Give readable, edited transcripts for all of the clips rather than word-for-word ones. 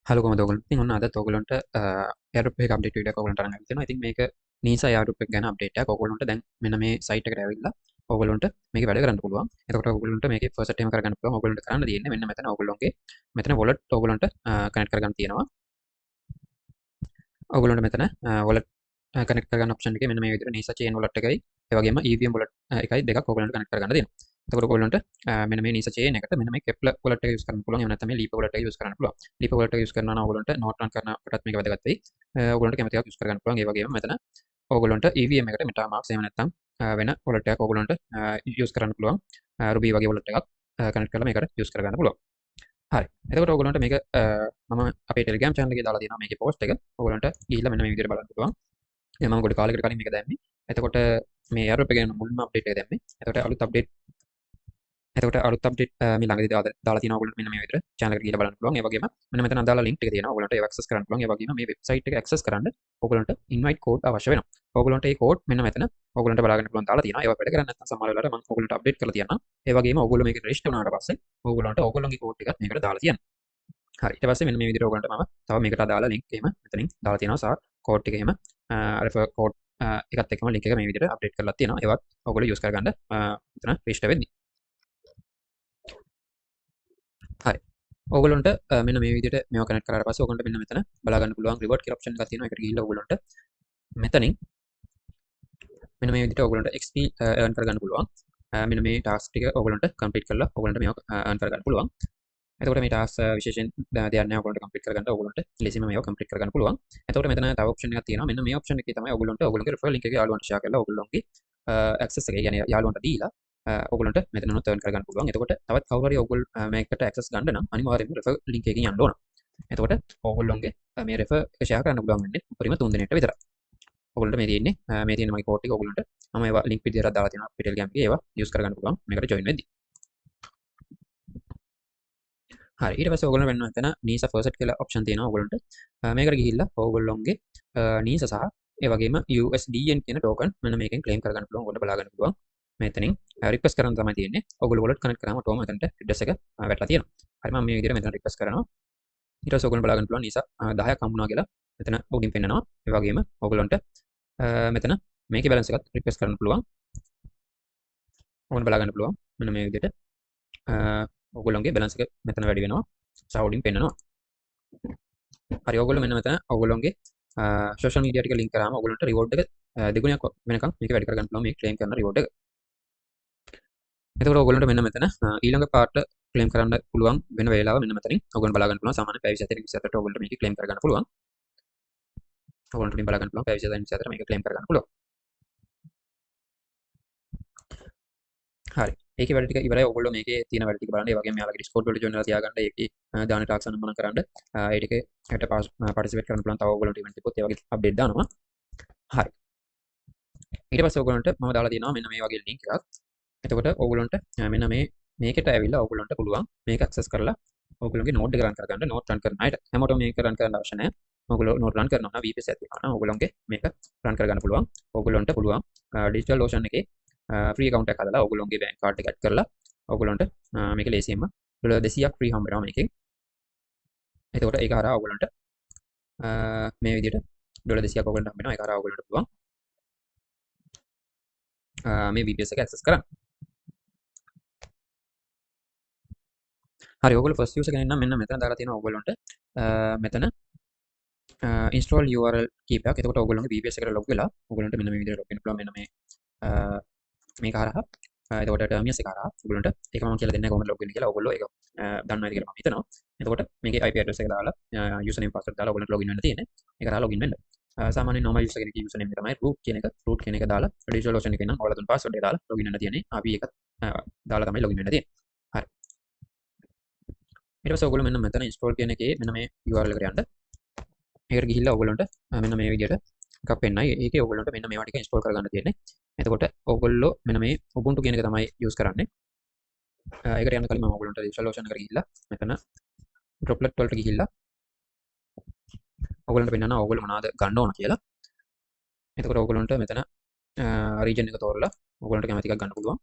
Hello කොහමද ඔයගොල්ලෝ? ඉතින් ඔන්න අදත් ඔයගොල්ලන්ට එයාඩ්‍රොප් එකක අප්ඩේට් වීඩියෝ එකක් ඔයගොල්ලන්ට අරන් ආවිත් තියෙනවා. ඉතින් මේක නීසා එයාඩ්‍රොප් එක ගැන අප්ඩේට් එකක්. ඔයගොල්ලන්ට දැන් මෙන්න මේ සයිට් එකට ඇවිල්ලා ඔයගොල්ලන්ට මේක වැඩ කරන්න පුළුවන්. එතකොට ඔයගොල්ලන්ට මේකේ ෆස්ට් එකම කරගන්න පුළුවන්. ඔයගොල්ලන්ට කරන්න තියෙන්නේ මෙන්න මෙතන ඔයගොල්ලන්ගේ මෙතන වොලට් ඔයගොල්ලන්ට කනෙක්ට් කරගන්න තියෙනවා. ඔයගොල්ලන්ට මෙතන වොලට් කනෙක්ට් කරගන්න ඔප්ෂන් එකේ මෙන්න මේ විදිහට නීසා චේන් වොලට් එකයි ඒ වගේම EVM wallet එකයි දෙකක් ඔයගොල්ලන්ට කනෙක්ට් කරගන්න තියෙනවා. එතකොට ඔයගොල්ලන්ට මෙන්න මේ නීසා චේන් එකට මෙන්න මේ කෙප්ලර් වොලට් එක යූස් කරන්න පුළුවන්. එහෙම නැත්නම් මේ ලීපර් වොලට් එක යූස් කරන්න පුළුවන්. ලීපර් වොලට් එක යූස් කරනවා නම් ඔයගොල්ලන්ට නෝට් රන් කරනකොටත් මේක වැදගත් වෙයි. ඔයගොල්ලන්ට කැමති එකක් යූස් කරගන්න පුළුවන්. ඒ වගේම මෙතන ඔයගොල්ලන්ට EVM එකට MetaMask එහෙම නැත්නම් වෙන වොලට් එකක් ඔයගොල්ලන්ට යූස් කරන්න පුළුවන්. Ruby වගේ වොලට් එකක් කනෙක්ට් කරලා මේකට යූස් කරගන්න පුළුවන්. හරි. එතකොට ඔයගොල්ලන්ට මේක මම අපේ Telegram channel එකේ දාලා තියෙනවා මේකේ පෝස්ට් එක. ඔයගොල්ලන්ට ගිහිල්ලා මෙන්න මේ විදිහට බලන්න පුළුවන්. මම ගොඩ කාලයකට කලින් මේක දැම්මේ. එතකොට මේ airdrop එක ගැන මුලින්ම අප්ඩේට් එක දැම්මේ. එතකොට අලුත් අප්ඩේට් එතකොට අලුත් අප්ඩේට් මේ ළඟදී දාලා තියෙනවා ඔයගොල්ලන්ට මෙන්න මේ විදිහට channel එකට ගිහිල්ලා බලන්න පුළුවන්. ඒ වගේම මෙන්න මෙතන අදාළ link ටික තියෙනවා. ඔයගොල්ලන්ට ඒව ඇක්සස් කරන්න පුළුවන්. ඒ වගේම මේ වෙබ්සයිට් එක ඇක්සස් කරන්න ඔයගොල්ලන්ට ඉන්වයිට් කෝඩ් අවශ්‍ය වෙනවා. ඔයගොල්ලන්ට ඒ කෝඩ් මෙන්න මෙතන ඔයගොල්ලන්ට බලා ගන්න පුළුවන් දාලා තියෙනවා. ඒවා වැඩ කරන්නේ නැත්නම් සමහර වෙලාවට මම ඔයගොල්ලන්ට අප්ඩේට් කරලා තියන්නම්. ඒ වගේම ඔයගොල්ලෝ මේක රෙජිස්ටර් වුණාට පස්සේ ඔයගොල්ලන්ට ඔයගොල්ලන්ගේ කෝඩ් ටිකත් මේකට දාලා තියන්න. හරි. ඊට පස්සේ මෙන්න මේ විදිහට ඔයගොල්ලන්ට මම තව මේකට අදාළ link එහෙම මෙතනින් දාලා තියෙනවා. සහ කෝඩ් ටික එහෙම රෙෆර් කෝඩ් එකත් එක්කම link එක මේ විදිහට අප්ඩේට් කරලා තියෙනවා. ඒවත් ඔයගොල්ලෝ යූස් කරගන්න මෙතන රෙජිස්ටර් වෙද්දි. හරි. ඔයගොල්ලන්ට මෙන්න මේ විදිහට මේවා කනෙක්ට් කරාට පස්සේ ඔයගොල්ලන්ට මෙන්න මෙතන බලා ගන්න පුළුවන් රිවෝඩ් කියලා ඔප්ෂන් එකක් තියෙනවා. ඒකට ගිහිල්ලා ඔයගොල්ලන්ට මෙතනින් මෙන්න මේ විදිහට ඔයගොල්ලන්ට XP earn කරගන්න පුළුවන්. මෙන්න මේ ටාස්ක් ටික ඔයගොල්ලන්ට කම්ප්ලීට් කරලා ඔයගොල්ලන්ට මේවා earn කරගන්න පුළුවන්. එතකොට මේ ටාස්ක් විශේෂයෙන් දෙයක් නෑ ඔයගොල්ලන්ට කම්ප්ලීට් කරගන්න. ඔයගොල්ලන්ට ලේසියෙන්ම මේවා කම්ප්ලීට් කරගන්න පුළුවන්. එතකොට මෙතන තව ඔප්ෂන් එකක් තියෙනවා. මෙන්න මේ ඔප්ෂන් එකේ තමයි ඔයගොල්ලන්ට ඔයගොල්ලන්ගේ රෙෆරල් ලින්ක් එක යාළුවන්ට ෂෙයා කරලා ඔයගොල්ලන්ගේ ඇක්සස් එක, ඒ කියන්නේ යාළුවන්ට දීලා ඔයගොල්ලන්ට මෙතනනොත් earn කරගන්න පුළුවන්. එතකොට තවත් කවුරු හරි ඔයගොල්ලෝ මේකට ඇක්සස් ගන්න නම් අනිවාර්යයෙන්ම රෙෆරල් ලින්ක් එකකින් යන්න ඕන. එතකොට ඔයගොල්ලන්ගේ මේ රෙෆර් එක ෂෙයා කරන්න පුළුවන් වෙන්නේ උපරිම 3 දෙනෙක්ට විතරයි. ඔයගොල්ලන්ට මේ තියෙන්නේ මේ තියෙන මගේ කෝඩ් ටික ඔයගොල්ලන්ට මම ඒවා ලින්ක් විදියට දාලා තියෙනවා අපේ Telegram එකේ. ඒවා යූස් කරගන්න පුළුවන් මේකට ජොයින් වෙද්දි. හරි. ඊට පස්සේ ඔයගොල්ලෝ වෙන්න මෙතන නීසා ෆර්සට් කියලා ඔප්ෂන් තියෙනවා ඔයගොල්ලන්ට. මේකට ගිහිල්ලා ඔයගොල්ලොන්ගේ නීසා සහ ඒ වගේම USDN කියන ටෝකන් මෙන්න මේකෙන් ක්ලේම් කරගන්න පුළුවන්. ඔයගොල්ලන්ට බලා ගන්න පුළුවන්. මෙතනින් රික්වෙස්ට් කරන්න තමයි තියෙන්නේ. ඔයගොල්ලෝ වොලට් කනෙක්ට් කරාම ඔටෝම මෙතනට ඇඩ්‍රස් එක වැටලා තියෙනවා. හරි, මම මේ විදිහට මෙතන රික්වෙස්ට් කරනවා. ඊට පස්සේ ඔයගොල්ලෝ බලා ගන්න පුළුවන් නීසා 10ක් හම්බුණා කියලා මෙතන උඩින් පෙන්නනවා. ඒ වගේම ඔයගොල්ලන්ට මෙතන මේකේ බැලන්ස් එකත් රික්වෙස්ට් කරන්න පුළුවන්. ඔයගොල්ලෝ බලා ගන්න පුළුවන් මෙන්න මේ විදිහට ඔයගොල්ලන්ගේ බැලන්ස් එක මෙතන වැඩි වෙනවා සහ උඩින් පෙන්නනවා. හරි, ඔයගොල්ලෝ මෙන්න මෙතන ඔයගොල්ලන්ගේ සෝෂල් මීඩියා ටික ලින්ක් කරාම ඔයගොල්ලන්ට රිවෝඩ් එක දෙගුණයක් වෙනකම් මේක වැඩි කරගන්න පුළුවන් මේ ක්ලේම් කරන රිවෝඩ් එක. එතකොට ඔයගොල්ලන්ට මෙන්න මෙතන ඊළඟ පාර්ට් ක්ලේම් කරන්න පුළුවන් වෙන වේලාව මෙන්න මෙතනින් ඔයගොල්ලන් බලා ගන්න පුළුවන්. සාමාන්‍ය පැය 24 24ට ඔයගොල්ලන්ට මේක ක්ලේම් කරගන්න පුළුවන්. ඔයගොල්ලන්ට උඩින් බලා ගන්න පුළුවන් පැය 24 24 මේක ක්ලේම් කරගන්න පුළුවන්. හරි. ඒකේ වැඩ ටික ඉවරයි. ඔයගොල්ලෝ මේකේ තියෙන වැඩ ටික බලන්න. ඒ වගේම මෙයාලගේ Discord වලට join වෙලා තියාගන්න. ඒකේ දාන ටාස්ක් අනුමත කරන්න. ඒ ටික යට පාටිසිපේට් කරන්න පුළුවන්. තව ඔයගොල්ලන්ට ඉවෙන්ට් තිබ්බොත් ඒ වගේ අප්ඩේට් දානවා. හරි. ඊට පස්සේ ඔයගොල්ලන්ට මම දාලා තියෙනවා මෙන්න මේ වගේ ලින්ක් එකක්. එතකොට ඔයගොල්ලන්ට මෙන්න මේ මේකට ඇවිල්ලා ඔයගොල්ලන්ට පුළුවන් මේක ඇක්සස් කරලා ඔයගොල්ලන්ගේ නෝඩ් එක රන් කරගන්න. නෝඩ් රන් කරන අයට හැමෝටම මේක රන් කරන්න අවශ්‍ය නැහැ. ඔයගොල්ලෝ නෝඩ් රන් කරනවා නම් VPS එකක් තියෙනවා නම් ඔයගොල්ලන්ගේ මේක රන් කරගන්න පුළුවන්. ඔයගොල්ලන්ට පුළුවන් ඩිජිටල් ඕෂන් එකේ ෆ්‍රී ඇකවුන්ට් එකක් හදලා ඔයගොල්ලන්ගේ බැංක් කාඩ් එක ඇඩ් කරලා ඔයගොල්ලන්ට මේක ලේසියෙන්ම ඩොලර් 200ක් ෆ්‍රී හම්බ වෙනවා මේකෙන්. එතකොට ඒක හරහා ඔයගොල්ලන්ට මේ විදිහට ඩොලර් 200ක් ඔයගොල්ලන්ට හම්බ වෙනවා. ඒක හරහා ඔයගොල්ලන්ට පුළුවන් මේ VPS එක ඇක්සස් කරන්න. හරි, ඔයගොල්ලෝ ෆස්ට් යූසර් කෙනෙක් නම් මෙන්න මෙතන දාලා තියෙනවා ඔයගොල්ලන්ට මෙතන ඉන්ස්ටෝල් URL කීපයක්. එතකොට ඔයගොල්ලන්ගේ VPS එකට ලොග් වෙලා ඔයගොල්ලන්ට මෙන්න මේ විදිහට ලොග් වෙන්න පුළුවන්. මෙන්න මේ මේක හරහා එතකොට ටර්මිනස් එක හරහා ඔයගොල්ලන්ට ඒක මම කියලා දෙන්නේ කොහොමද ලොග් වෙන්නේ කියලා. ඔයගොල්ලෝ ඒක දන්නවා ඇති කියලා මම හිතනවා. එතකොට මේකේ IP address එක දාලා යූසර් නේම් පාස්වර්ඩ් දාලා ඔයගොල්ලන්ට ලොගින් වෙන්න තියෙන්නේ. ඒක හරහා ලොගින් වෙන්න. සාමාන්‍යයෙන් normal user කෙනෙක්ගේ යූසර් නේම් එක තමයි root කියන එක. root කියන එක දාලා ඩිජිටල් ඕෂන් එකේ නම් ඔයාලා දුන්න පාස්වර්ඩ් එක දාලා ලොගින් වෙන්න තියෙන්නේ. අපි ඒක දාලා තමයි ලොගින් වෙන්න තියෙන්නේ. හරි. ඊට පස්සේ ඔයගොල්ලෝ මෙන්න මෙතන ඉන්ස්ටෝල් කියන එකේ මෙන්න මේ URL එකට යන්න. ඒකට ගිහිල්ලා ඔයගොල්ලන්ට මෙන්න මේ විදිහට එකක් පෙන්නයි. ඒකේ ඔයගොල්ලන්ට මෙන්න මේවා ටික ඉන්ස්ටෝල් කරගන්න තියෙන්නේ. එතකොට ඔයගොල්ලෝ මෙන්න මේ Ubuntu කියන එක තමයි යූස් කරන්නේ. ඒකට යන්න කලින් මම ඔයගොල්ලන්ට ඩිජිටල් ඕෂන් එකට ගිහිල්ලා මෙතන ඩ්‍රොප්ලට් වලට ගිහිල්ලා ඔයගොල්ලන්ට පෙන්නනවා ඔයගොල්ලෝ මොනවද ගන්න ඕන කියලා. එතකොට ඔයගොල්ලන්ට මෙතන රීජන් එක තෝරලා ඔයගොල්ලන්ට කැමති එකක් ගන්න පුළුවන්.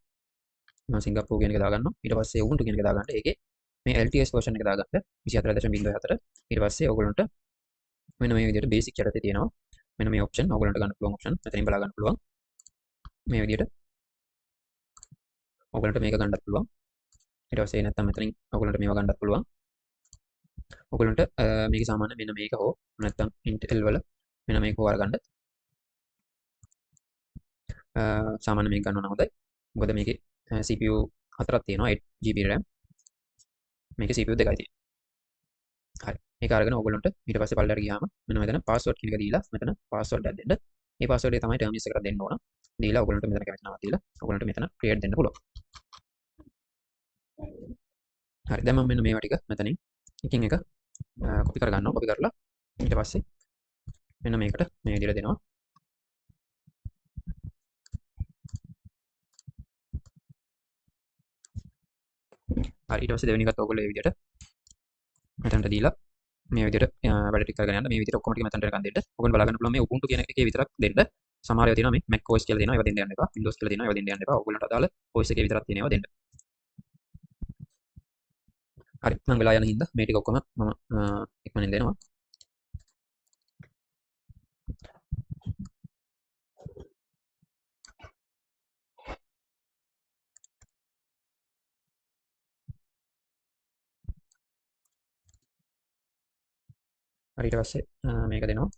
මම සිංගප්පූරු කියන එක දාගන්නවා. ඊට පස්සේ Ubuntu කියන එක දාගන්න. ඒකේ මේ LTS version එක දාගන්න 24.04. ඊට පස්සේ ඔයගොල්ලන්ට මෙන්න මේ විදිහට බේසික් යටතේ තියෙනවා මෙන්න මේ ඔප්ෂන් ඔයගොල්ලන්ට ගන්න පුළුවන් ඔප්ෂන් මෙතනින් බලා ගන්න පුළුවන්. මේ විදිහට ඔයගොල්ලන්ට මේක ගන්නත් පුළුවන්. ඊට පස්සේ නැත්තම් මෙතනින් ඔයගොල්ලන්ට මේවා ගන්නත් පුළුවන්. ඔයගොල්ලන්ට මේක සාමාන්‍ය මෙන්න මේක හෝ නැත්තම් Intel වල මෙන්න මේක හෝ අරගන්න. සාමාන්‍ය මේක ගන්න නම් හොඳයි. මොකද මේකේ CPU හතරක් තියෙනවා 8 GB RAM. මේකේ CPU දෙකයි තියෙන්නේ. හරි. මේක අරගෙන ඔයගොල්ලන්ට ඊට පස්සේ පල්ලයට ගියාම මෙන්න මෙතන පාස්වර්ඩ් කියන එක දීලා මෙතන පාස්වර්ඩ් එකක් දෙන්න. මේ පාස්වර්ඩ් එක තමයි ටර්මිනස් එකට දෙන්න ඕන. දීලා ඔයගොල්ලන්ට මෙතන කැමති නමක් දීලා ඔයගොල්ලන්ට මෙතන ක්‍රියේට් දෙන්න පුළුවන්. හරි. දැන් මම මෙන්න මේවා ටික මෙතනින් එකින් එක කොපි කරගන්නවා. කොපි කරලා ඊට පස්සේ මෙන්න මේකට මේ විදිහට දෙනවා. හරි. ඊට පස්සේ දෙවෙනි එකත් ඔයගොල්ලෝ මේ විදිහට මෙතනට දීලා මේ විදිහට වැඩ ටික කරගෙන යන්න. මේ විදිහට ඔක්කොම ටික මෙතනට එනකන් දෙන්න. ඔයගොල්ලෝ බලා ගන්න පුළුවන් මේ Ubuntu කියන එකේ විතරක් දෙන්න. සමහර ඒවා තියෙනවා මේ Mac OS කියලා දෙනවා, ඒවා දෙන්න යන්න එපා. Windows කියලා දෙනවා, ඒවා දෙන්න යන්න එපා. ඔයගොල්ලන්ට අදාළ OS එකේ විතරක් තියෙන ඒවා දෙන්න. හරි. මම වෙලා යන හින්දා මේ ටික ඔක්කොම මම ඉක්මනින් දෙනවා. හරි. ඊට පස්සේ මේක දෙනවා.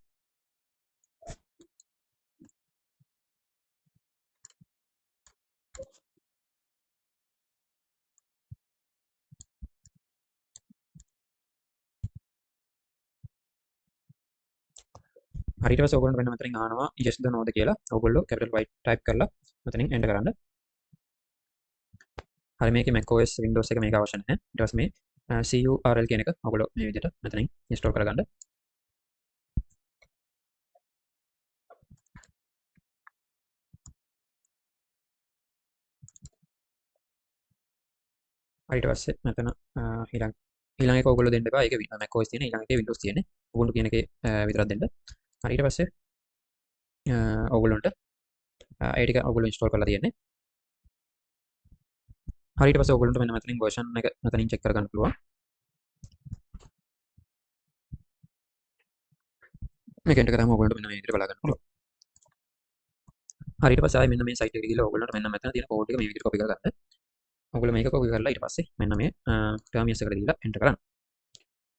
හරි. ඊට පස්සේ ඔයගොල්ලන්ට වෙන මෙතනින් අහනවා yes ද no ද කියලා. ඔයගොල්ලෝ capital Y type කරලා මෙතනින් enter කරන්න. හරි. මේකේ Mac OS Windows එක මේක අවශ්‍ය නැහැ. ඊට පස්සේ මේ CURL කියන එක ඔයගොල්ලෝ මේ විදිහට මෙතනින් install කරගන්න. හරි. ඊට පස්සේ මෙතන ඊළඟ එක ඔයගොල්ලෝ දෙන්න එපා. ඒක Mac OS තියෙන ඊළඟ එකේ Windows තියෙන්නේ. Ubuntu කියන එකේ විතරක් දෙන්න. හරි. ඊට පස්සේ ඔයගොල්ලන්ට ඒ ටික ඔයගොල්ලෝ ඉන්ස්ටෝල් කරලා තියෙන්නේ. හරි. ඊට පස්සේ ඔයගොල්ලන්ට මෙන්න මෙතනින් වර්ෂන් එක මෙතනින් චෙක් කරගන්න පුළුවන්. මේක එන්ටර් කරාම ඔයගොල්ලන්ට මෙන්න මේ විදිහට බලා ගන්න පුළුවන්. හරි. ඊට පස්සේ ආයෙ මෙන්න මේ සයිට් එකට ගිහලා ඔයගොල්ලන්ට මෙන්න මෙතන තියෙන කෝඩ් එක මේ විදිහට කොපි කරගන්න. ඔයගොල්ලෝ මේක කොපි කරලා ඊට පස්සේ මෙන්න මේ ටර්මිනස් එකට දීලා එන්ටර් කරන්න.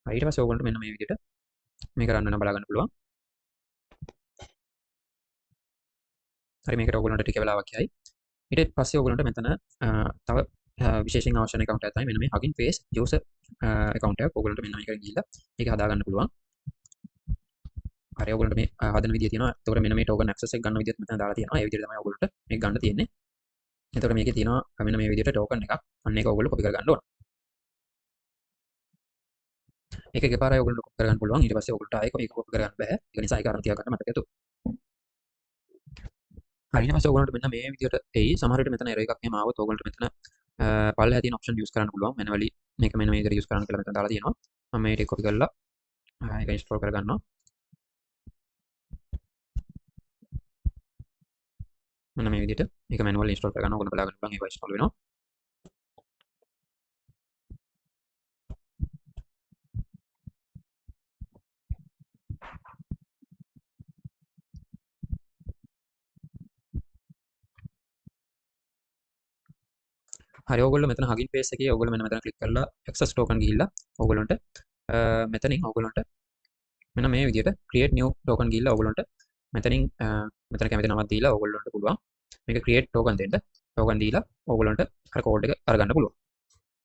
හරි. ඊට පස්සේ ඔයගොල්ලන්ට මෙන්න මේ විදිහට මේක රන් වෙනවා බලා ගන්න පුළුවන්. හරි. මේකට ඔයගොල්ලන්ට ටික වෙලාවක් යයි. ඊට පස්සේ ඔයගොල්ලන්ට මෙතන තව විශේෂයෙන් අවශ්‍ය වෙන account එකක් තමයි මෙන්න මේ Hugging Face user account එකක්. ඔයගොල්ලන්ට මෙන්න මේකට ගිහිල්ලා ඒක හදා ගන්න පුළුවන්. හරි. ඔයගොල්ලන්ට මේ හදන විදිය තියෙනවා. එතකොට මෙන්න මේ token access එක ගන්න විදියත් මෙතන දාලා තියෙනවා. ඒ විදියට තමයි ඔයගොල්ලන්ට මේක ගන්න තියෙන්නේ. එතකොට මේකේ තියෙනවා මෙන්න මේ විදියට token එකක්. අන්න ඒක ඔයගොල්ලෝ කොපි කරගන්න ඕන. මේක එකපාරයි ඔයගොල්ලන්ට කොපි කරගන්න පුළුවන්. ඊට පස්සේ ඔයගොල්ලන්ට ආයෙ ඒක කොපි කරගන්න බෑ. ඒක නිසා ඒක අරන් තියාගන්න මතක ඇතුව. හරි. ඊට පස්සේ ඔයගොල්ලන්ට මෙන්න මේ විදියට එයි. සමහර විට මෙතන error එකක් එහෙම ආවොත් ඔයගොල්ලන්ට මෙතන පල්ලෙහා තියෙන ඔප්ෂන් යූස් කරන්න පුළුවන්. මැනුවලි මේක මෙන්න මේ විදියට යූස් කරන්න කියලා මෙතන දාලා තියෙනවා. මම මේ ටික කොපි කරලා ඒක ඉන්ස්ටෝල් කරගන්නවා. මෙන්න මේ විදියට මේක මැනුවල් ඉන්ස්ටෝල් කරගන්න ඕගොල්ලෝ බලා ගන්න පුළුවන් ඒවා ඉන්ස්ටෝල් වෙනවා. හරි. ඔයගොල්ලෝ මෙතන Hugging Face එකේ ඔයගොල්ලෝ මෙන්න මෙතන ක්ලික් කරලා access token ගිහිල්ලා ඔයගොල්ලන්ට මෙතනින් ඔයගොල්ලන්ට මෙන්න මේ විදියට create new token ගිහිල්ලා ඔයගොල්ලන්ට මෙතනින් මෙතන කැමති නමක් දීලා ඔයගොල්ලන්ට පුළුවන් මේක create token දෙන්න. token දීලා ඔයගොල්ලන්ට අර කෝඩ් එක අරගන්න පුළුවන්.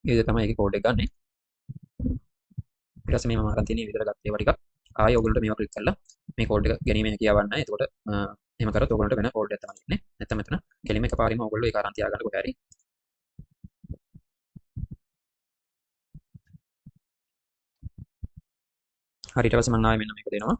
ඒ විදිහට තමයි ඒකේ කෝඩ් එක ගන්නෙ. ඊට පස්සේ මේ මම අරන් තියෙන මේ විදිහට ගත්ත ඒවා ටිකක් ආයෙ ඔයගොල්ලන්ට මේවා ක්ලික් කරලා මේ කෝඩ් එක ගැනීමේ හැකියාවක් නැහැ. එතකොට එහෙම කරොත් ඔයගොල්ලන්ට වෙන කෝඩ් එකක් තමයි එන්නේ. නැත්නම් මෙතන කෙලින්ම එකපාරින්ම ඔයගොල්ලෝ ඒක අරන් තියාගන්න කොහේ හරි. හරි. ඊට පස්සේ මම ආයෙ මෙන්න මේක දෙනවා.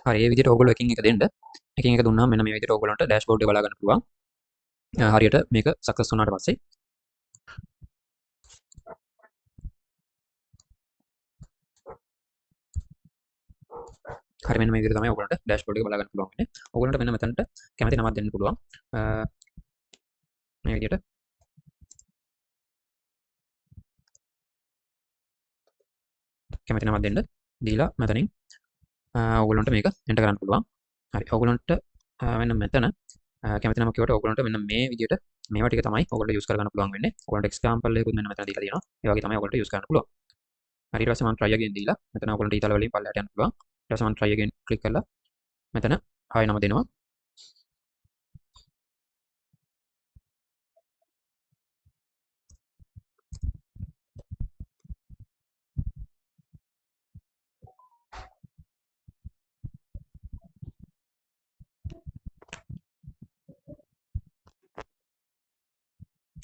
හරි, ඒ විදිහට ඔයගොල්ලෝ එකින් එක දෙන්න. එකින් එක දුන්නාම මෙන්න මේ විදිහට ඔයගොල්ලන්ට ඩෑෂ්බෝඩ් එක බලා ගන්න පුළුවන්. හරියට මේක සක්සස් වුණාට පස්සේ හරි, මෙන්න මේ විදිහට තමයි ඔයගොල්ලන්ට ඩෑෂ්බෝඩ් එක බලා ගන්න පුළුවන් වෙන්නේ. ඔයගොල්ලන්ට මෙන්න මෙතනට කැමති නමක් දෙන්න පුළුවන්. මේ විදිහට කැමති නමක් දෙන්න දීලා මෙතනින් ඔයගොල්ලන්ට මේක එන්ටර් කරන්න පුළුවන්. හරි, ඔයගොල්ලන්ට මෙන්න මෙතන කැමති නමක් කිව්වට ඔයගොල්ලන්ට මෙන්න මේ විදිහට මේවා ටික තමයි ඔයගොල්ලන්ට යූස් කරගන්න පුළුවන් වෙන්නේ. ඔයගොල්ලන්ට එක්සැම්පල් එකකුත් මෙන්න මෙතන දීලා තියෙනවා. ඒ වගේ තමයි ඔයගොල්ලන්ට යූස් කරන්න පුළුවන්. හරි, ඊට පස්සේ මම try again දීලා මෙතන ඔයගොල්ලන්ට ඊතල වලින් පල්ලෙහාට යන්න පුළුවන්. ඊට පස්සේ මම try again click කරලා මෙතන ආයෙ නම දෙනවා.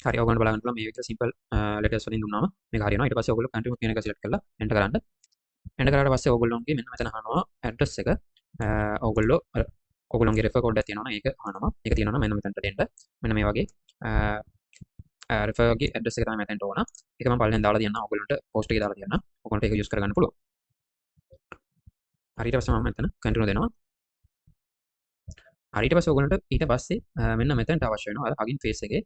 හරි, ඔයගොල්ලන්ට බලන්න පුළුවන් මේ විදිහට සිම්පල් ලෙටර්ස් වලින් දුන්නාම මේක හරියනවා. ඊට පස්සේ ඔයගොල්ලෝ කන්ටිනියු කියන එක සිලෙක්ට් කරලා එන්ටර් කරන්න. එන්ටර් කරාට පස්සේ ඔයගොල්ලෝගේ මෙන්න මෙතන අහනවා ඇඩ්‍රස් එක. ඔයගොල්ලෝ අර ඔයගොල්ලෝගේ රෙෆර් කෝඩ් එකක් තියෙනවා නම් ඒක අහනවා. ඒක තියෙනවා නම් මෙන්න මෙතනට දෙන්න. මෙන්න මේ වගේ රෙෆර් ගේ ඇඩ්‍රස් එක තමයි මෙතනට ඕන. ඒක මම පල්ලෙන් දාලා තියන්නම්. ඔයගොල්ලන්ට පෝස්ට් එකේ දාලා තියන්නම්. ඔයගොල්ලන්ට ඒක යූස් කරගන්න පුළුවන්. හරි, ඊට පස්සේ මම මෙතන කන්ටිනියු දෙනවා. හරි, ඊට පස්සේ ඔයගොල්ලන්ට ඊට පස්සේ මෙන්න මෙතනට අවශ්‍ය වෙනවා අර Hugging Face එකේ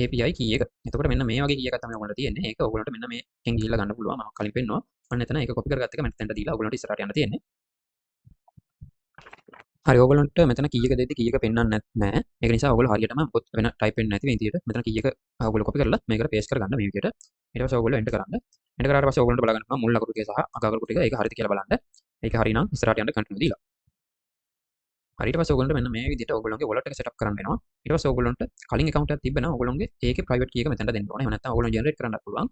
API key එක. එතකොට මෙන්න මේ වගේ key එකක් තමයි ඔයගොල්ලන්ට තියෙන්නේ. ඒක ඔයගොල්ලන්ට මෙන්න මේකෙන් ගිහිල්ලා ගන්න පුළුවන්. මම කලින් පෙන්නුවා. අන්න එතන ඒක කොපි කරගත්ත එක මෙතනට දීලා ඔයගොල්ලන්ට ඉස්සරහට යන්න තියෙන්නේ. හරි, ඔයගොල්ලන්ට මෙතන key එක දෙද්දි key එක පෙන්වන්නේ නෑ. ඒක නිසා ඔයගොල්ලෝ හරියටම පොත් වෙන ටයිප් වෙන්නේ නැති මේ විදිහට මෙතන key එක ඔයගොල්ලෝ කොපි කරලා මේකට පේස්ට් කරගන්න මේ විදිහට. ඊට පස්සේ ඔයගොල්ලෝ එන්ටර් කරන්න. එන්ටර් කරාට පස්සේ ඔයගොල්ලන්ට බලා ගන්න පුළුවන් මුල් අකුරු ටික සහ අග අකුරු ටික ඒක හරිද කියලා බලන්න. ඒක හරි නම් ඉස්සරහට යන්න කන්ටිනියු දීලා. හරි, ඊට පස්සේ ඔයගොල්ලන්ට මෙන්න මේ විදිහට ඔයගොල්ලන්ගේ වොලට් එක සෙටප් කරන්න වෙනවා. ඊට පස්සේ ඔයගොල්ලන්ට කලින් ඇකවුන්ට් එකක් තිබ්බනම් ඔයගොල්ලන්ගේ ඒකේ ප්‍රයිවට් කී එක මෙතනට දෙන්න ඕනේ. එහෙම නැත්නම් ඔයගොල්ලෝ ජෙනරේට් කරන්නත් පුළුවන්.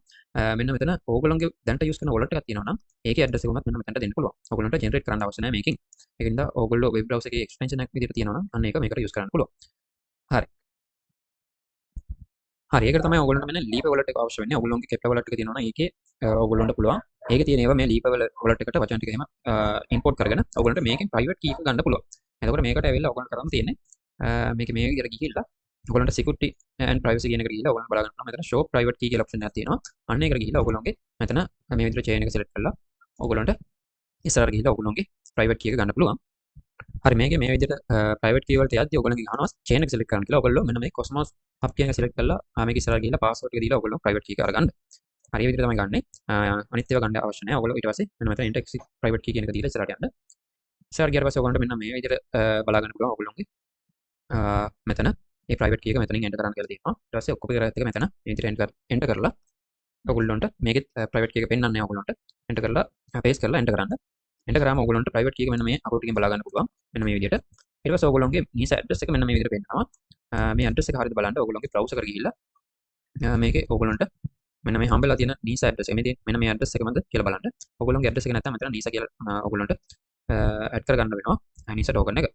මෙන්න මෙතන ඔයගොල්ලන්ගේ දැනට යූස් කරන වොලට් එකක් තියෙනවා නම් ඒකේ ඇඩ්‍රස් එක උනත් මෙන්න මෙතනට දෙන්න පුළුවන්. ඔයගොල්ලන්ට ජෙනරේට් කරන්න අවශ්‍ය නැහැ මේකෙන්. ඒක හින්දා ඔයගොල්ලෝ වෙබ් බ්‍රවුසර් එකේ එක්ස්ටෙන්ෂන් එකක් විදිහට තියෙනවා නම් අන්න ඒක මේකට යූස් කරන්න පුළුවන්. හරි. හරි, ඒකට තමයි ඔයගොල්ලන්ට මෙන්න ලීපර් වොලට් එක අවශ්‍ය වෙන්නේ. ඔයගොල්ලන්ගේ ක්‍රිප්ටෝ වොලට් එක තියෙනවා නම් ඒකේ ඔයගොල්ලන්ට පුළුවන්. ඒකේ තියෙන ඒවා මේ ලීපර් වොලට් එකට වචන ටික එහෙම ඉම්පෝට් කරගෙන ඔයගොල්ලන්ට මේකෙන් ප්‍රයිවට් කී එක ගන්න පුළුවන්. එතකොට මේකට ඇවිල්ලා ඔයගොල්ලන්ට කරන්න තියෙන්නේ මේක මේ විදිහට ගිහිල්ලා ඔයගොල්ලන්ට security and privacy කියන එකට ගිහිල්ලා ඔයගොල්ලන්ට බලා ගන්න පුළුවන්. මෙතන show private key කියලා ඔප්ෂන් එකක් තියෙනවා. අන්න ඒකට ගිහිල්ලා ඔයගොල්ලන්ගේ මෙතන මේ විදිහට චේන් එක සිලෙක්ට් කරලා ඔයගොල්ලන්ට ඉස්සරහට ගිහිල්ලා ඔයගොල්ලන්ගේ ප්‍රයිවට් කී එක ගන්න පුළුවන්. හරි, මේකේ මේ විදිහට ප්‍රයිවට් කී වලට යද්දි ඔයගොල්ලන්ගේ අහනවා චේන් එක සිලෙක්ට් කරන්න කියලා. ඔයගොල්ලෝ මෙන්න මේ Cosmos Hub කියන එක සිලෙක්ට් කරලා මේක ඉස්සරහට ගිහිල්ලා පාස්වර්ඩ් එක දීලා ඔයගොල්ලෝ ප්‍රයිවට් කී එක අරගන්න. හරි, ඒ විදිහට තමයි ගන්නෙ. අනිත් ඒවා ගන්න අවශ්‍ය නැහැ. ඔයගොල්ලෝ ඊට පස්සේ මෙන්න මෙතන enter exit private key කියන එක දීලා ඉස්සරහට යන්න. ඉස්සරහට ගියාට පස්සේ ඔයගොල්ලන්ට මෙන්න මේ විදිහට බලා ගන්න පුළුවන් ඔයගොල්ලන්ගේ මෙතන මේ ප්‍රයිවට් කී එක මෙතනින් එන්ටර් කරන්න කියලා තියෙනවා. ඊට පස්සේ ඔක්කොම කරගත්ත එක මෙතන මේ විදිහට එන්ටර් කරලා ඔයගොල්ලන්ට මේකෙත් ප්‍රයිවට් කී එක පෙන්වන්නේ නැහැ ඔයගොල්ලන්ට. එන්ටර් කරලා පේස්ට් කරලා එන්ටර් කරන්න. එන්ටර් කරාම ඔයගොල්ලන්ට ප්‍රයිවට් කී එක මෙන්න මේ අකුරු ටිකෙන් බලා ගන්න පුළුවන්. මෙන්න මේ විදිහට. ඊට පස්සේ ඔයගොල්ලන්ගේ නීසා ඇඩ්‍රස් එක මෙන්න මේ විදිහට පෙන්නනවා. මේ ඇඩ්‍රස් එක හරියද බලන්න ඔයගොල්ලන්ගේ බ්‍රවුසර් එකට ගිහිල්ලා මේකේ ඔයගොල්ලන්ට මෙන්න මේ හම්බෙලා තියෙන නීසා ඇඩ්‍රස් එක මේ තියෙන මෙන්න මේ ඇඩ්‍රස් එකමද කියලා බලන්න. ඔයගොල්ලන්ගේ ඇඩ්‍රස් එක නැත්නම් මෙතන නීසා කියලා ඔයගොල්ලන්ට ඇඩ් කරගන්න වෙනවා නීසා ටෝකන් එක.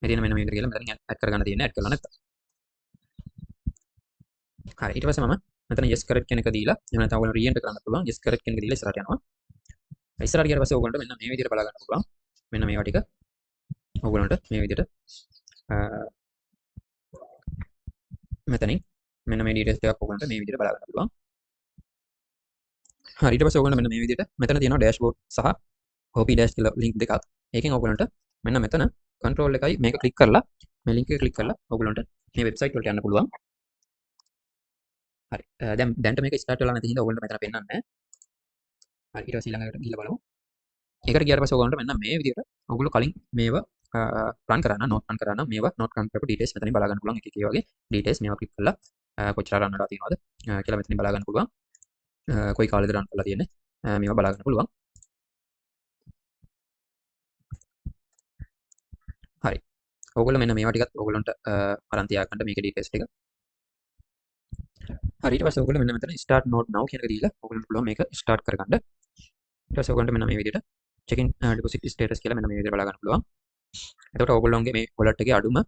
මේ තියෙන මෙන්න මේ විදිහට කියලා මෙතනින් ඇඩ් කරගන්න තියෙන්නේ ඇඩ් කරලා නැත්තම්. හරි, ඊට පස්සේ මම මෙතන yes correct කියන එක දීලා එහෙම නැත්නම් ඔයගොල්ලෝ re-enter කරන්න පුළුවන්. yes correct කියන එක දීලා ඉස්සරහට යනවා. ඉස්සරහට ගියාට පස්සේ ඔයගොල්ලන්ට මෙන්න මේ විදිහට බලා ගන්න පුළුවන්. මෙන්න මේවා ටික ඔයගොල්ලන්ට මේ විදිහට මෙතනින් මෙන්න මේ ඩීටේල්ස් ටිකක් ඔයගොල්ලන්ට මේ විදිහට බලා ගන්න පුළුවන්. හරි, ඊට පස්සේ ඔයගොල්ලන්ට මෙන්න මේ විදිහට මෙතන තියෙනවා ඩෑෂ්බෝඩ් සහ OP dash කියලා ලින්ක් දෙකක්. ඒකෙන් ඔයගොල්ලන්ට මෙන්න මෙතන කන්ට්‍රෝල් එකයි මේක ක්ලික් කරලා මේ ලින්ක් එක ක්ලික් කරලා ඔයගොල්ලන්ට මේ වෙබ්සයිට් වලට යන්න පුළුවන්. හරි, දැන්ට මේක ස්ටාර්ට් වෙලා නැති හින්දා ඔයගොල්ලන්ට මෙතන පෙන්වන්නේ නැහැ. හරි, ඊට පස්සේ ඊළඟට ගිහලා බලමු. ඒකට ගියාට පස්සේ ඔයගොල්ලන්ට මෙන්න මේ විදිහට ඔයගොල්ලෝ කලින් මේවා රන් කරා නම් නෝට් රන් කරා නම් මේවා නෝට් රන් කරපු ඩීටේල්ස් මෙතනින් බලා ගන්න පුළුවන්. එක එක ඒ වගේ ඩීටේල්ස් මේවා ක්ලික් කරලා කොච්චර රන් වෙලා තියෙනවද කියලා මෙතනින් බලා ගන්න පුළුවන්. කොයි කාලෙද රන් කරලා තියෙන්නේ මේවා බලා ගන්න පුළුවන්. හරි, ඔයගොල්ලෝ මෙන්න මේවා ටිකත් ඔයගොල්ලන්ට අරන් තියාගන්න මේකේ ඩීටේල්ස් ටික. හරි, ඊට පස්සේ ඔයගොල්ලෝ මෙන්න මෙතන start node now කියන එක දීලා ඔයගොල්ලන්ට පුළුවන් මේක ස්ටාර්ට් කරගන්න. ඊට පස්සේ ඔයගොල්ලන්ට මෙන්න මේ විදිහට check-in deposit status කියලා මෙන්න මේ විදිහට බලා ගන්න පුළුවන්. එතකොට ඔයගොල්ලෝගේ මේ වොලට් එකේ අඩුම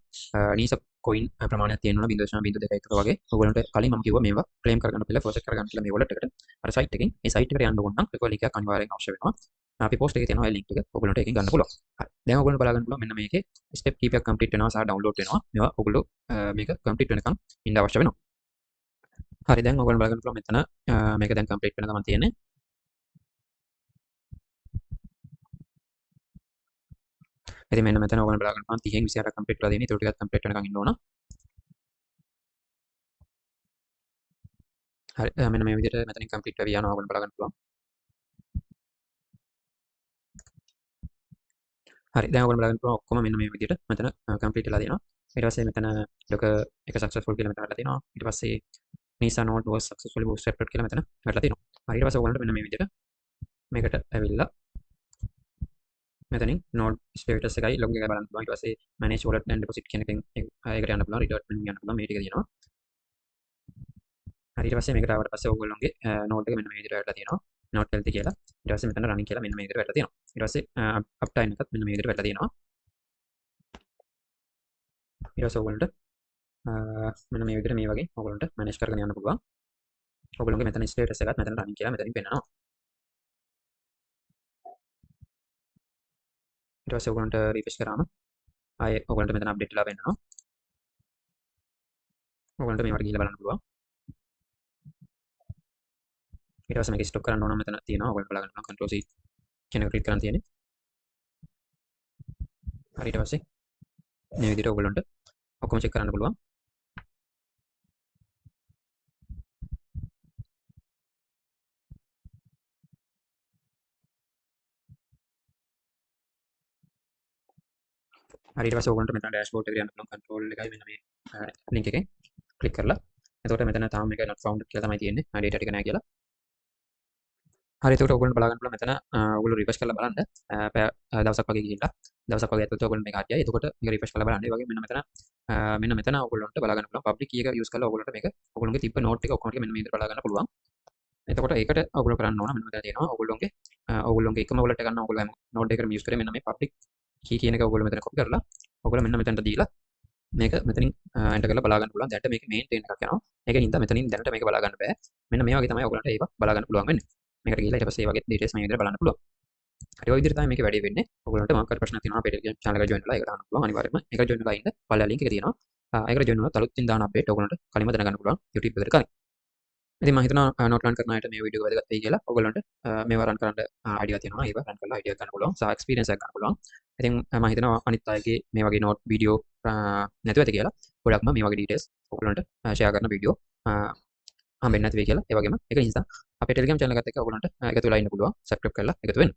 නීසා කොයින් ප්‍රමාණයක් තියෙනවා 0.21 වගේ. ඔයගොල්ලන්ට කලින් මම කිව්වා මේවා ක්ලේම් කරගන්න කියලා ප්‍රොසෙස් කරගන්න කියලා මේ වොලට් එකට. අර සයිට් එකෙන් මේ සයිට් එකට යන්න ඕන නම් රිෆරල් ලින්ක් එකක් අනිවාර්යෙන් අවශ්‍ය වෙනවා. අපි පෝස්ට් එකේ තියෙනවා ඒ ලින්ක් එක. ඔයගොල්ලන්ට ඒකෙන් ගන්න පුළුවන්. හරි. දැන් ඔයගොල්ලෝ බලා ගන්න පුළුවන් මෙන්න මේකේ ස්ටෙප් කීපයක් කම්ප්ලීට් වෙනවා සහ ඩවුන්ලෝඩ් වෙනවා. මේවා ඔයගොල්ලෝ මේක කම්ප්ලීට් වෙනකම් ඉන්න අවශ්‍ය වෙනවා. හරි, දැන් ඔයගොල්ලෝ බලා ගන්න පුළුවන් මෙතන මේක දැන් කම්ප්ලීට් වෙන ගමන් තියෙන්නේ. ඉතින් මෙන්න මෙතන ඔයගොල්ලෝ බලා ගන්න පුළුවන් 30න් 28ක් කම්ප්ලීට් වෙලා තියෙන්නේ. ඒක ටිකක් කම්ප්ලීට් වෙනකන් ඉන්න ඕන. හරි, මෙන්න මේ විදිහට මෙතනින් කම්ප්ලීට් වෙවි යනවා ඔයගොල්ලෝ බලා ගන්න පුළුවන්. හරි, දැන් ඔයගොල්ලෝ බලා ගන්න පුළුවන් ඔක්කොම මෙන්න මේ විදිහට මෙතන කම්ප්ලීට් වෙලා තියෙනවා. ඊට පස්සේ මෙතන ලොක එක සක්සස්ෆුල් කියලා මෙතන වැටලා තියෙනවා. ඊට පස්සේ Nisa node was successfully bootstrapped කියලා මෙතන වැටලා තියෙනවා. හරි, ඊට පස්සේ ඔයගොල්ලන්ට මෙන්න මේ විදිහට මේකට ඇවිල්ලා මෙතනින් node status එකයි log එකයි බලන්න පුළුවන්. ඊට පස්සේ manage wallet and deposit කියන එකෙන් ඒකට යන්න පුළුවන්, revert menu යන්න පුළුවන්, මේ ටික තියෙනවා. හරි, ඊට පස්සේ මේකට ආවට පස්සේ ඔයගොල්ලන්ගේ node එක මෙන්න මේ විදිහට වැටලා තියෙනවා. Node healthy කියලා. ඊට පස්සේ මෙතන running කියලා මෙන්න මේ විදිහට වැටලා තියෙනවා. ඊට පස්සේ uptime එකත් මෙන්න මේ විදිහට වැටලා තියෙනවා. ඊට පස්සේ ඔයගොල්ලන්ට මෙන්න මේ විදිහට මේ වගේ ඔයගොල්ලන්ට මැනේජ් කරගෙන යන්න පුළුවන්. ඔයගොල්ලන්ගේ මෙතන ස්ටේටස් එකත් මෙතන running කියලා මෙතනින් පෙන්නනවා. ඊට පස්සේ ඔයගොල්ලන්ට රිෆ්‍රෙෂ් කරාම ආයේ ඔයගොල්ලන්ට මෙතන අප්ඩේට් වෙලා පෙන්නනවා. ඔයගොල්ලන්ට මේවට ගිහිල්ලා බලන්න පුළුවන්. ඊට පස්සේ මේක ස්ටොප් කරන්න ඕන නම් මෙතන තියෙනවා. ඔයගොල්ලන්ට බලා ගන්න පුළුවන් control C කියන එක ක්ලික් කරන් තියෙන්නේ. හරි, ඊට පස්සේ මේ විදිහට ඔයගොල්ලන්ට ඔක්කොම චෙක් කරන්න පුළුවන්. හරි, ඊට පස්සේ ඔයගොල්ලන්ට මෙතන ඩෑෂ්බෝඩ් එකට යන්න පුළුවන් කන්ට්‍රෝල් එකයි මෙන්න මේ ලින්ක් එකෙන් ක්ලික් කරලා. එතකොට මෙතන තාම මේක not found කියලා තමයි තියෙන්නේ. ඩේටා ටික නෑ කියලා. හරි, එතකොට ඔයගොල්ලන්ට බලා ගන්න පුළුවන් මෙතන ඔයගොල්ලෝ රිෆ්‍රෙෂ් කරලා බලන්න. පැය දවසක් වගේ ගිහිල්ලා දවසක් වගේ ඇතුළත ඔයගොල්ලෝ මේක හරියයි. එතකොට මේක රිෆ්‍රෙෂ් කරලා බලන්න. ඒ වගේම මෙන්න මෙතන ඔයගොල්ලන්ට බලා ගන්න පුළුවන් පබ්ලික් කී එක යූස් කරලා ඔයගොල්ලන්ට මේක ඔයගොල්ලන්ගේ තිබ්බ නෝට් එක ඔක්කොම ටික මෙන්න මේ විදිහට බලා ගන්න පුළුවන්. එතකොට ඒකට ඔයගොල්ලෝ කරන්න ඕන මෙන්න මෙතන තියෙනවා ඔයගොල්ලෝගේ එකම වොලට් එක ගන්න ඔයගොල්ලෝ හැම නෝට් එකකටම යූස් කරේ මෙන්න මේ පබ්ලික් කී කියන එක ඔයගොල්ලෝ මෙතන කොපි කරලා ඔයගොල්ලෝ මෙන්න මෙතනට දීලා මේක මෙතනින් එන්ටර් කරලා බලා ගන්න පුළුවන්. දැනට මේක මේන්ටේන් එකක් යනවා. ඒක හින්දා මෙතනින් දැනට මේක බලා ගන්න බෑ. මෙන්න මේ වගේ තමයි ඔයගොල්ලන්ට ඒවා බලා ගන්න පුළුවන් වෙන්නේ. මේකට ගිහිල්ලා ඊට පස්සේ ඒ වගේ ඩීටේල්ස් මේ විදිහට බලන්න පුළුවන්. හරි, ඔය විදිහට තමයි මේකේ වැඩේ වෙන්නේ. ඔයගොල්ලන්ට මොකක් හරි ප්‍රශ්නයක් තියෙනවා අපේ Telegram channel එකට join වෙලා ඒකට අහන්න පුළුවන්. අනිවාර්යයෙන්ම ඒකට join වෙලා ඉන්න පල්ලෙහා link එක තියෙනවා. ඒකට join වුණොත් අලුතින් දාන අප්ඩේට් ඔයගොල්ලන්ට කලින්ම දැනගන්න පුළුවන් YouTube එකට කලින්. ඉතින් මම හිතනවා නෝට් ලර්න් කරන අයට මේ වීඩියෝ එක වැදගත් වෙයි කියලා. ඔයගොල්ලන්ට මේවා රන් කරන්න අයිඩියා තියෙනවා නම් ඒවා රන් කරලා අයිඩියා ගන්න පුළුවන් සහ එක්ස්පීරියන්ස් එකක් ගන්න පුළුවන්. ඉතින් මම හිතනවා අනිත් අයගේ මේ වගේ නෝට් වීඩියෝ නැතුව ඇති කියලා. ගොඩක්ම මේ වගේ ඩීටේල්ස් ඔයගොල්ලන්ට ෂෙයා කරන වීඩියෝ හම්බෙන්නේ නැති වෙයි කියලා. ඒ වගේම ඒක නිසා අපේ Telegram channel එකත් එක්ක ඔයගොල්ලන්ට එකතු වෙලා ඉන්න පුළුවන්. සබ්ස්ක්‍රයිබ් කරලා එකතු වෙන්න.